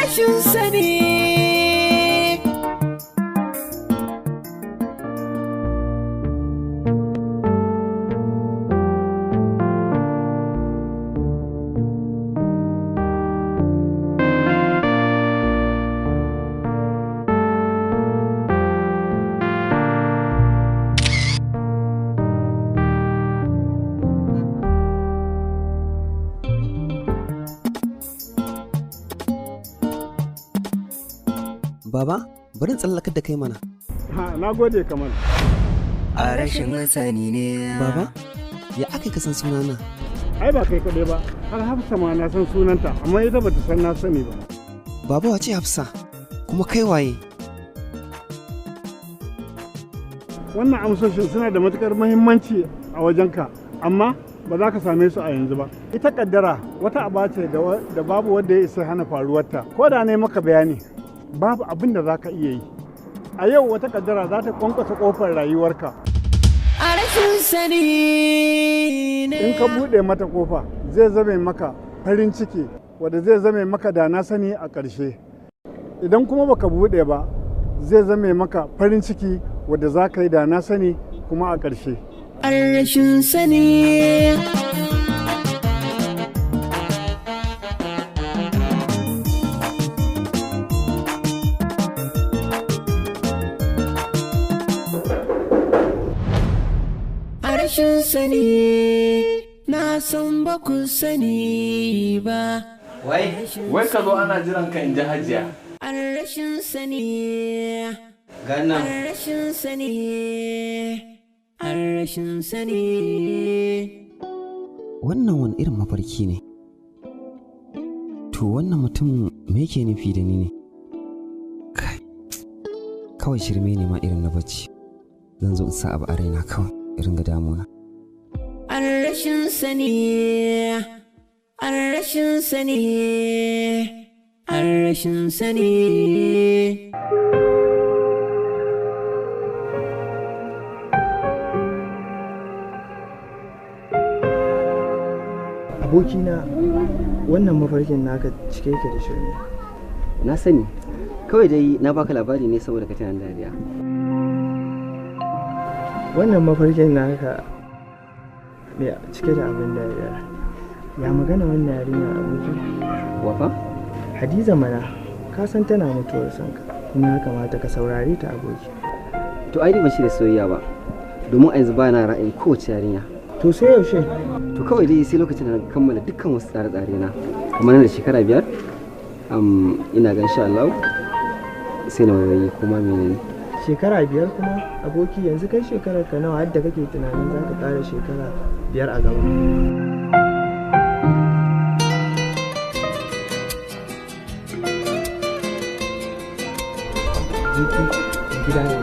Rashin sani. Baba, bari in tsallakar da kai mana. Ha, na gode Kamal. A rashin sani ne. Baba, ya aka ka san sunana? Ai ba kai kaɗai ba, har Hafsa ma na san sunanta, amma ita bata san na sani ba. Baba, wace Hafsa? Kuma kai waye? Wannan amsoshin suna da matukar muhimmanci a wajenka, amma ba za ka same su a yanzu ba. Ita kaddara wata aba ce da babu wanda ya isa hana faruwarta. Ko da ne maka bayani, babu abin da za ka iya yi. A yau wata kaddara za ta kwankwasa kofar rayuwarka. A rashin sani ne. In ka buɗe mata kofa, zai zame maka farin ciki, wanda zai zame maka da na sani a ƙarshe. Idan kuma baka buɗe ba, zai zame maka farin ciki wadda za ka yi da na sani kuma a ƙarshe. A rashin sani. A rashin sani, na san ba ku sani ba. Wai, wai ka zo ana jiran ka in ji Hajiya. A rashin sani. Gana. A rashin sani. A rashin sani. Wannan wani irin mafarki ne? To wannan mutum me yake nufi da ni ne? Kai, kawai shirme ne ma irin na bacci. Zan zo in sa abu a raina kawai irin ga damuna. A rashin sani. A rashin sani. A rashin sani. Abokina, wannan mafarkin naka cike yake da shirme. Na sani, kawai dai na baka labari ne saboda ka tana dariya. Wannan mafarkin naka mai cike da abin dariya. Ya magana wannan yarinya, aboki? Wafa? Hadiza mana, ka san tana mutuwar sanka, kuma ya kamata ka saurare ta, aboki. To ai ni ban shirya soyayya ba, domin a yanzu ba na ra'ayin kowace yarinya. To sai yaushe? To kawai dai sai lokacin da na kammala dukkan wasu tsare-tsare na, kamar nan da shekara 5, ina ga insha Allah sai na wayoyi kuma menene. Shekara 5 kuma, aboki? Yanzu kai shekarar ka nawa har da kake tunanin za ka ƙara shekara 5 a gaba? Aboki, gida ne.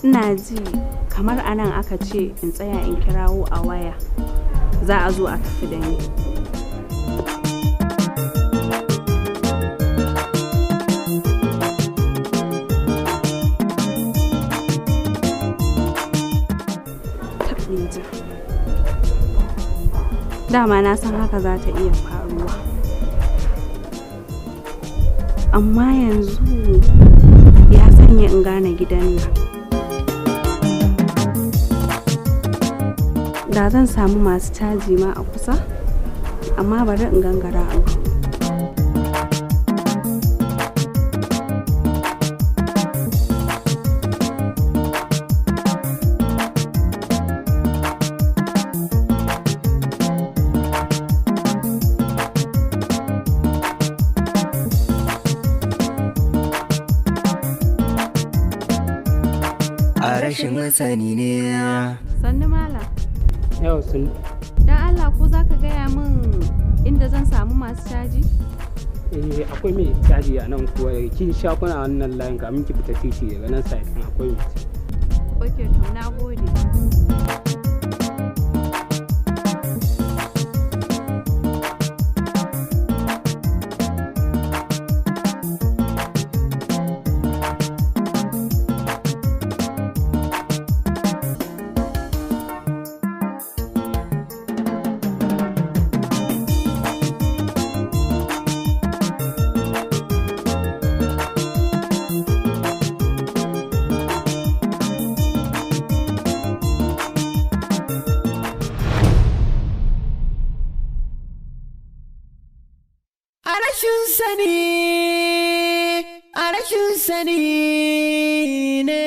Ina ji kamar anan aka ce in tsaya in kirawo a waya, za a zo a tafi da ni. Taɓinji. Dama na san haka za ta iya faruwa, amma yanzu ya sanya in gane gidan nan. Da zan samu masu caji ma a kusa, amma bari in gangara a. A rashin sani ne. Sannu, malam. Yau sun. Dan Allah, ko za ka gaya min inda zan samu masu caji? Eh, akwai mai caji a nan kuwa, kin sha kuna wannan layin kamin ki fita titi daga nan side ɗin akwai mai caji. Ok, to na gode. A rashin sani, a rashin sani ne.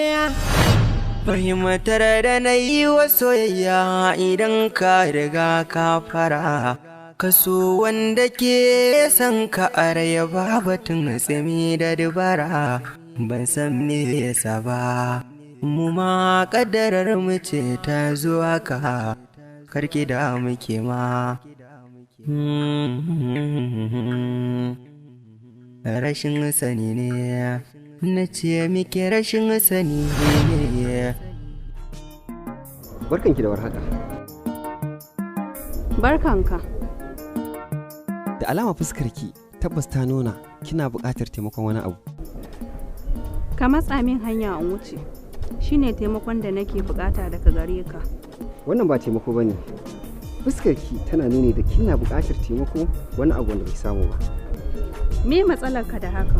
Fahimtar da na yi wa soyayya, idan ka riga ka fara, kaso wanda ke son ka a rai, ba batun tsimi da dubara. Ban san me yasa ba, mu ma kaddarar mu ce ta zuwa ka, karki da muke ma. Rashin sani ne, na ce miki rashin sani ne. Barkanki da warhaka. Barkanka. Da alama fuskarki tabbas ta nuna kina buƙatar taimakon wani abu. Ka matsa min hanya in wuce. Shine taimakon da nake bukata daga gare ka. Wannan ba taimako bane. Fuskarki tana nuni da kina buƙatar taimako, wani abu wanda bai samu ba. Me matsalarka da haka?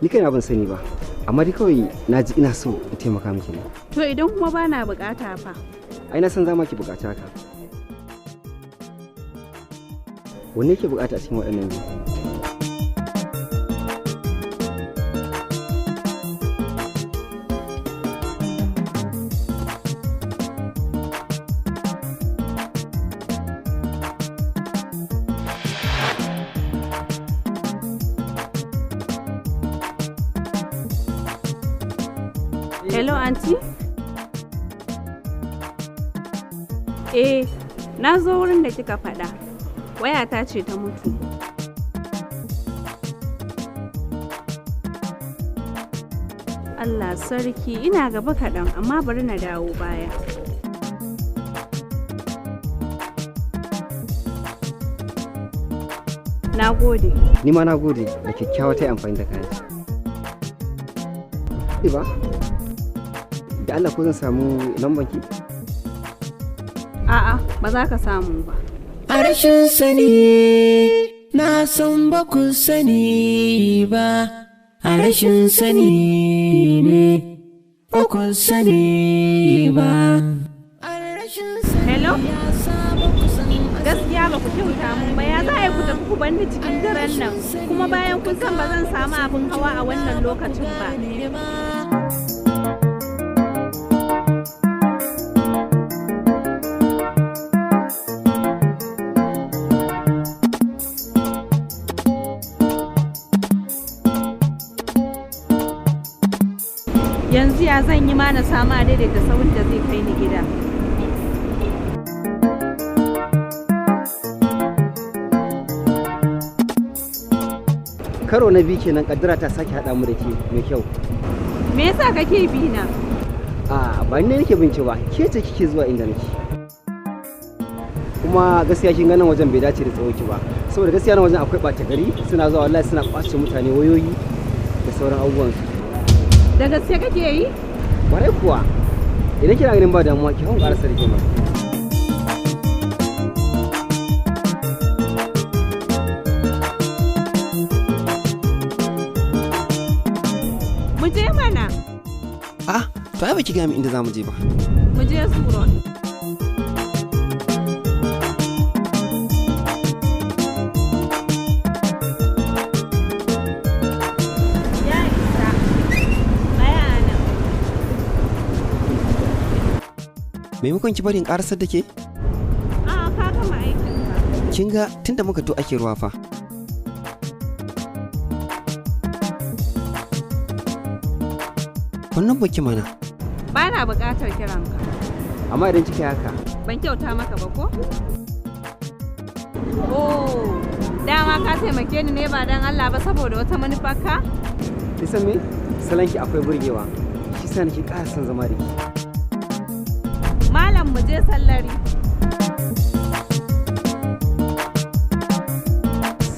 Ni kaina ban sani ba, amma dai kawai na ji ina so in taimaka miki ne. To idan kuma bana bukata fa? Ai na san za ma ki buƙaci haka. Wanne yake buƙata a cikin waɗannan biyu? Hello, aunty? Eh, na zo wurin da kika faɗa. Wayata ce ta mutu. Allah sarki, ina gaba kaɗan, amma bari na dawo baya. Na gode. Ni ma na gode da kyakkyawa ta yi amfani da kayan. Ba? Da Allah ko zan samu lamban ki? A'a, ba za ka samu ba. A rashin sani, na san ba ku sani ba. A rashin sani ne, ba ku sani ba. Hello? Gaskiya ba ku kyauta mun ba, ya za a yi ku tafi ku bar ni cikin daren nan, kuma bayan kun san ba zan samu abin hawa a wannan lokacin ba. Yanzu ya zan yi ma na samu a daidaita sahun da zai kai ni gida? Karo na biyu kenan kaddara ta sake haɗa mu da ke mai kyau. Me yasa kake bi na? A ba ni ne nake bin ki ba, ke ce kike zuwa inda nake. Kuma gaskiya kin ga nan wajen bai dace da tsawo ki ba, saboda gaskiya nan wajen akwai ɓata gari suna zuwa, wallahi suna ƙwace mutane wayoyi da sauran abubuwan su. Da gaske kake yi? Kwarai kuwa, idan kina ganin ba damuwa ki hau ƙarasa rigima. Mu je mana. Ah, to ai baki gaya min inda zamu je ba. Mu je Suron. Ya isa. Tsaya a nan. Maimakon ki bari in karasar da ke? A'a, ka gama aikinka. Kin ga tunda muka to ake ruwa fa. Wannan baki mana. Ba na buƙatar kiranka. Amma idan kika yi haka, Ban kyauta maka ba ko? Oh, dama Dama ka taimake ni ne ba dan Allah ba saboda wata manufarka? Kisan me? Salanki akwai burgewa. Shi sa nake ƙara son zama da ke. Malam mu je sallari.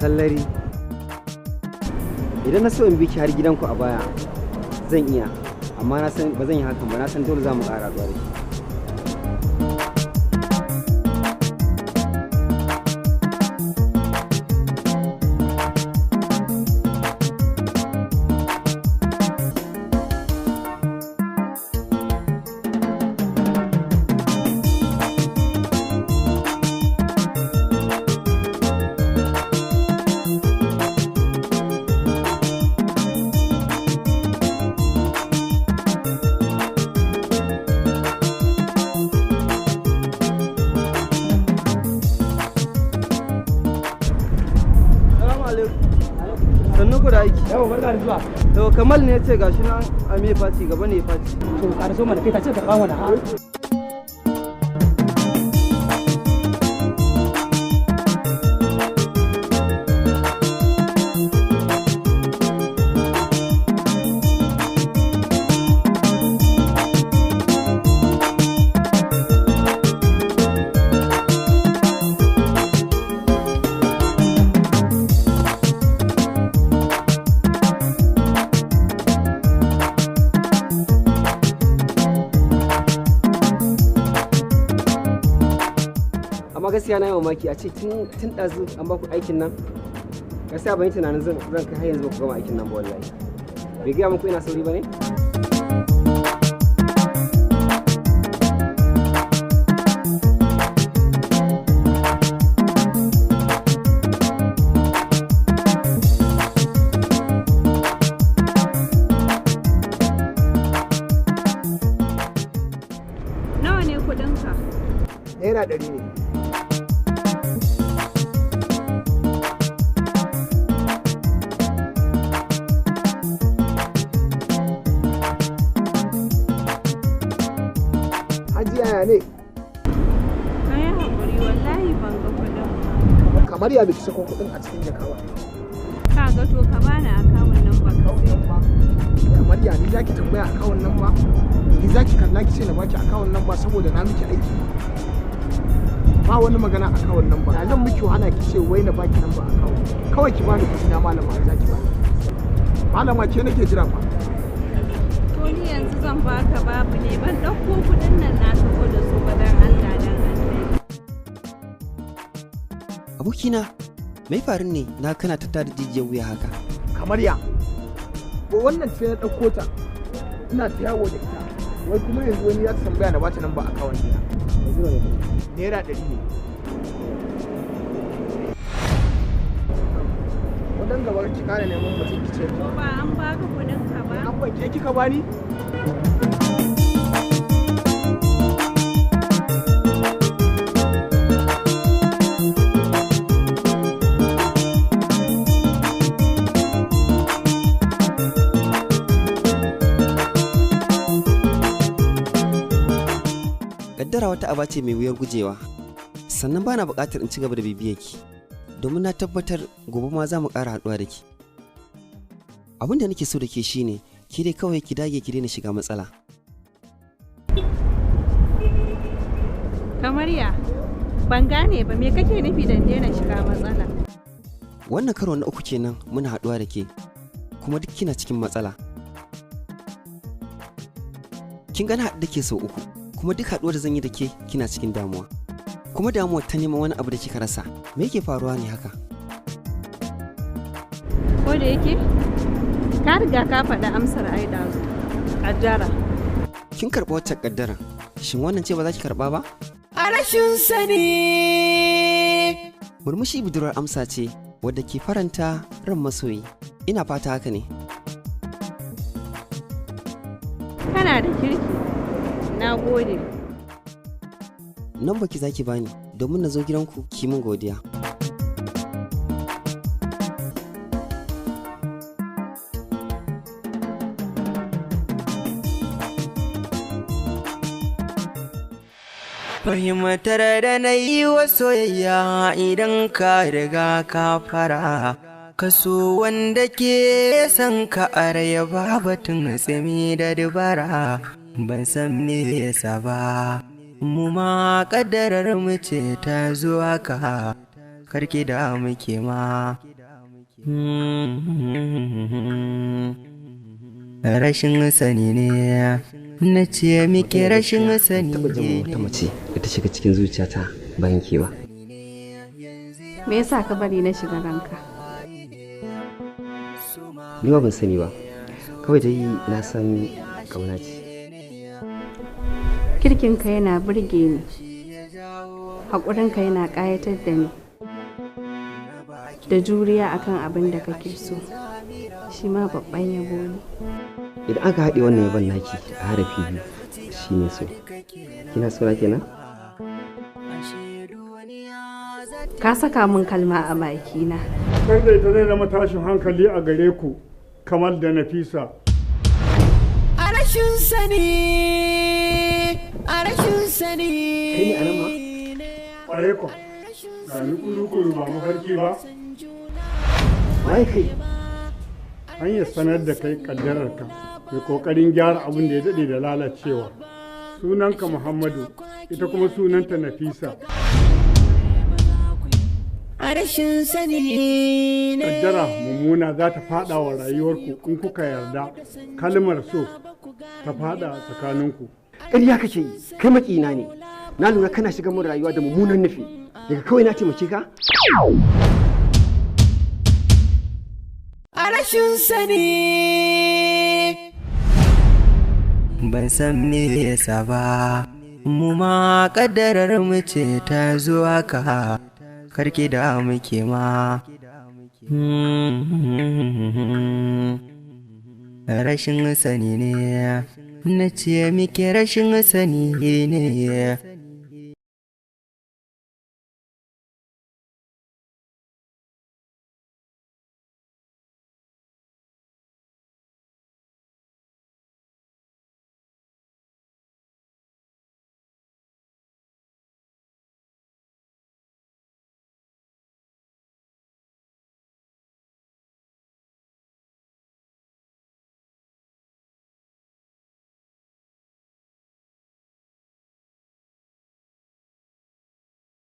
Sallari. Idan na so in bi ki har gidanku a baya zan iya, amma na san ba zan yi hakan ba, na san dole za mu ƙara zuwa da ki. Yawa barka da zuwa. To Kamal ne ya ce gashi nan a me faci gaba ne faci. To ƙaraso mana kai ta ce karɓa mana ha. Amma gaskiya na yi mamaki a ce tun ɗazu an baku aikin nan, gaskiya ban yi tunanin zan kai har yanzu ba ku gama aikin nan ba wallahi. Bai gaya muku ina sauri ba ne? Nawa ne kuɗinka? ₦100 ne. Hajiya ya ne? Ka yi haƙuri wallahi ban ga kuɗin ba. Kamar ya biki sako kuɗin a cikin jaka ba. Ka ga to ka bani akawun nan ba ka sai. Kamar ya ni zaki tambaya akawun nan ba? Ni zaki kalla ki ce na baki akawun nan ba saboda na miki aiki. Ba wani magana akawun nan ba. Zan miki wahala ki ce wai na baki nan ba akawun. Kawai ki bani kuɗi na malama zaki bani. Malama ke nake jira fa. To ni yanzu zan baka babu ne ban ɗauko kuɗin nan na taho da su ba dan Allah dan Allah. Abokina, mai farin ne na kana tattara jijiyar wuya haka? Kamar ya. Ko wannan ce na ɗauko ta. Ina ta yawo da ita. Wai kuma yanzu wani ya tambaya na bata nan ba akawun ɗina. ₦100 ne. Wadan gaba ki ƙara neman mutum ki ce. To ba an baka kuɗin ka ba? An ban ke kika bani? Kaddara wata aba ce mai wuyar gujewa, sannan bana buƙatar in ci gaba da bibiyar ki, domin na tabbatar gobe ma za mu ƙara haɗuwa da ki. Abin da nake so da ke shine, ki dai kawai ki dage ki daina shiga matsala. Kamar ya, ban gane ba me kake nufi da daina shiga matsala? Wannan karo na uku kenan muna haɗuwa da ke, kuma duk kina cikin matsala. Kin ga na haɗu da ke sau uku, kuma duk haɗuwar da zan yi da ke kina cikin damuwa. Kuma damuwar ta neman wani abu da kika rasa. Me yake faruwa ne haka? Ko da yake, ka riga ka faɗi amsar ai ɗazu. Kaddara. Kin karɓi waccan kaddara. Shin wannan ce ba za ki karɓa ba? A rashin sani. Murmushi budurwar amsa ce wadda ke faranta ran masoyi. Ina fata haka ne. Kana da kirki. Na gode. Nan baki za ki bani domin na zo gidanku ki min godiya. Fahimtar da na yi wa soyayya, idan ka riga ka fara, kaso wanda ke son ka araya, batun tsimi da dubara. Ban san me yasa ba, mu ma kaddarar mu ce ta zuwa ka, karki da muke ma. Rashin sani ne, na ce muke rashin sani. Taɓa jin wata mace da ta shiga cikin zuciyata bayan ke ba. Me yasa ka bari na shiga ranka? Ni ma ban sani ba, kawai dai na san ƙauna ce. Kirkinka yana burge ni, haƙurinka yana ƙayatar da ni, da juriya akan abin da kake so, shi ma babban yabo ne. Idan aka haɗe wannan yabon naki a harafi biyu, shine so. Kina so na kenan? Ka saka min kalma a bakina. Kar da ita zai zama tashin hankali a gare ku, Kamal da Nafisa. A rashin sani, a rashin sani. Kai ne anan ma? Ƙwarai kwa, ga ni kuru-kuru ba mafarki ba. Waye kai? Hanyar sanar da kai kaddararka mai kokarin gyara abin da ya daɗe da lalacewa. Sunanka Muhammadu, ita kuma sunanta Nafisa. A rashin sani ne. Kaddara mummuna za ta faɗa wa rayuwarku in kuka yarda kalmar so ta faɗa a tsakaninku. Ƙarya kake yi, kai maƙina ne. Na lura kana shiga mun rayuwa da mummunan nufi. Daga kawai na taimake ka? A rashin sani. Ban san me yasa ba, mu ma kaddarar mu ce ta zuwa ka, karki da muke ma. Rashin sani ne, na ce muke rashin sani ne.